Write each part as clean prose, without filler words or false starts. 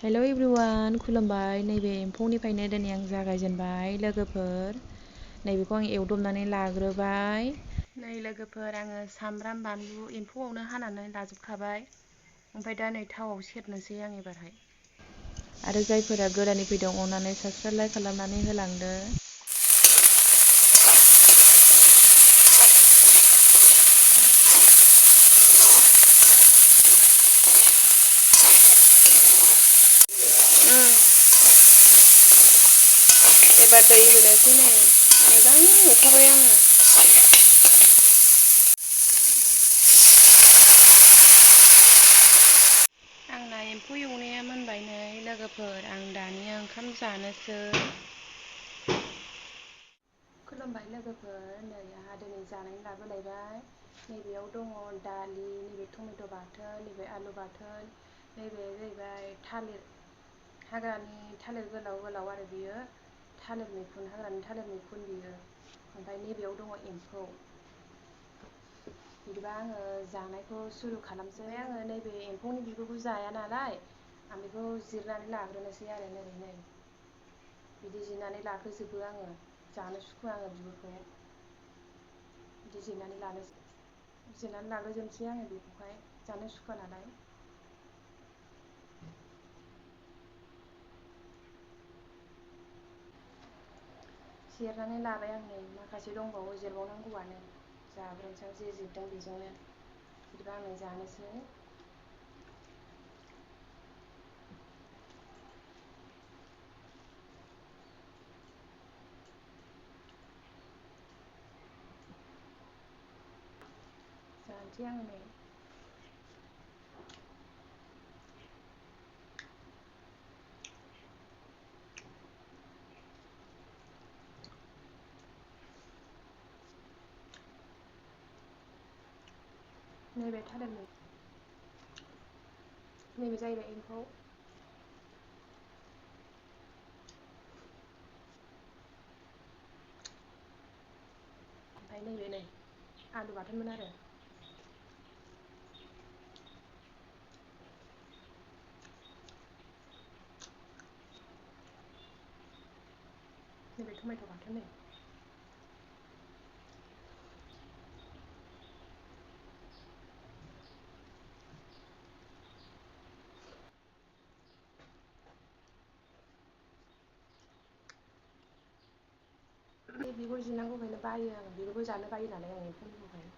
हेल' everyone, खुलुमबाय। नैबे एम्फौनिफ्रायनो दिनै आं जागायजेनबाय लोगोफोर। नैबेखौ आं एवदबनानै लाग्रोबाय। नै लोगोफोर, आङो सामब्राम बानलु एम्फौआवनो हानानै लाजोबखाबाय। ओमफ्राय दा नै थावआव सेरनोसै आं एबारहाय। आरो जायफोरा गोदानै फैदों अननानै साबस्क्राइब खालामनानै होलांदो। एबार दै होनोसै नै, मोजां एवखाबाय आङो। आंना एम्फौ एवनाया मोनबाय नै लोगोफोर, आं दानिया ओंखाम जानोसै। खुलुमबाय लोगोफोर, नै आंहा दिनै जानायनि लाबोलायबाय। नैबेयाव दङ दालि, नैबे टमेट' बाथोन, नैबे आलु बाथोन, नैबे जाहैबाय थालिर, हाग्रानि थालिर गोलाव गोलाव आरो बियो थालिर मैखुन, हाग्रानि थालिर मैखुन बियो। ओमफ्राय नैबेयाव दङ एम्फौ। बिदिबा आङो जानायखौ सुरु खालामसै। आङो नैबे एम्फौनि बिगुरखौ जाया नालाय, आं बेखौ जिरनानै लाग्रोनोसै आरो नै बिदि जिरनानै लाग्रोजोबो आङो। जानो सुखुवा आङो बिगुरखौ, बिदि जिरनानै लाग्रोजोबनोसै आङो बेखौहाय, जानो सुखुवा नालाय। जिरनानै लाबाय आं नै, माखासे दंबावो जिरबावनांगौआनो। जाग्रोनोसै आं जे जिरदों बेजोंनो। बिदिबा आङो जानोसै। जानोसै आङो नै। नैबे नैबे जाहैबाय एम्फौ। ओमफ्राय नैबे नै आलु बाथोनमोन आरो। नैबे टमेट' बाथोन नै। बे बिगुर जिरनांगौखायनो बायो आं, बिगुरखौ जानो बायो नालाय आं एम्फौनिखौहाय।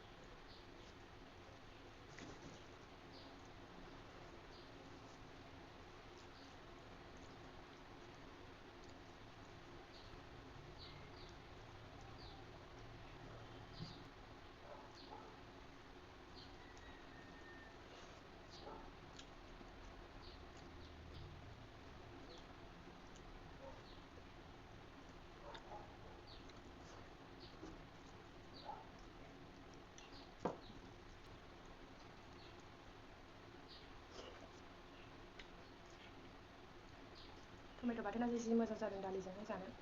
टमेट' बाथोना जि मोजां जादों दालिजोंहाय जानो।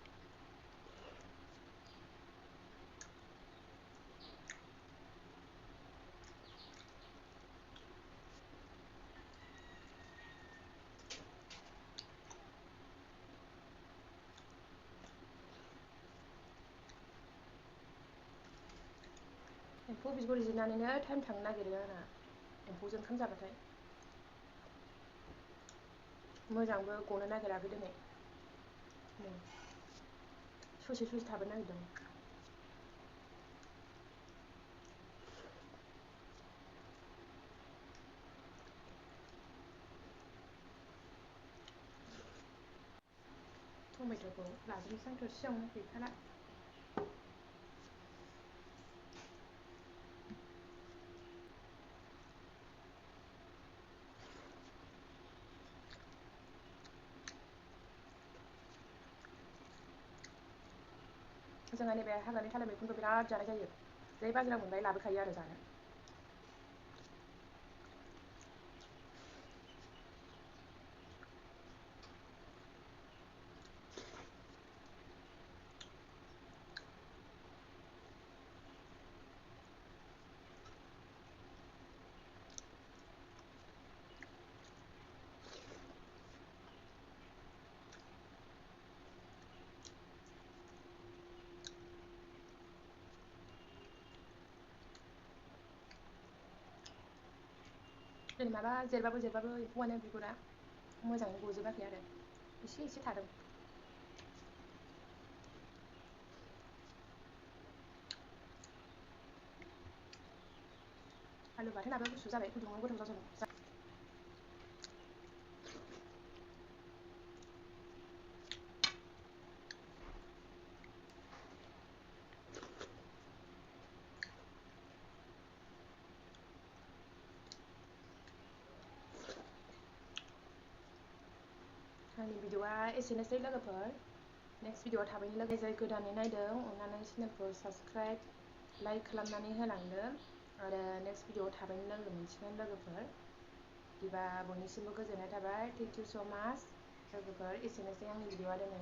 एम्फौ बिगुर जिरनानैनो टाइम थांनो नागिरो आंना, एम्फौजों ओंखाम जाबाथाय। मोजांबो गनो नागिराखै दिनै। नै ससे ससे थाबोनो नागिरदों। टमेट'खौ लाजोबनोसै आं थोरसियावनो, गैखाला। जोंहा नैबे हाग्रानि थालिर मैखुनखौ बिराद जानाय जायो। जै बाजाराव मोनबाय लाबोखायो आरो जानो। माबा जेरबाबो एम्फौआनो बिगुरा मोजाङै गजोबाखै आरो एसे थादों। आलु बाथोनाबो गुसु जाबाय, गुदुङाव गोथाव जाजादों। आंनि भिडिअआ एसेनोसै लोगोफोर। नेक्स्ट भिडिअआव थाबैनो लोगो जाय गोदानै नायदों अननानै चेनेलखौ साबस्क्राइब लाइक खालामनानै होलांदो आरो नेक्स्ट भिडिअआव थाबैनो लोगो मोनसिगोन लोगोफोर। बिदिबा बयनिसिमबो गोजोननाय थाबाय। थेंक इउ स' माच लोगोफोर। एसेनोसै आंनि भिडिअआ दिनै।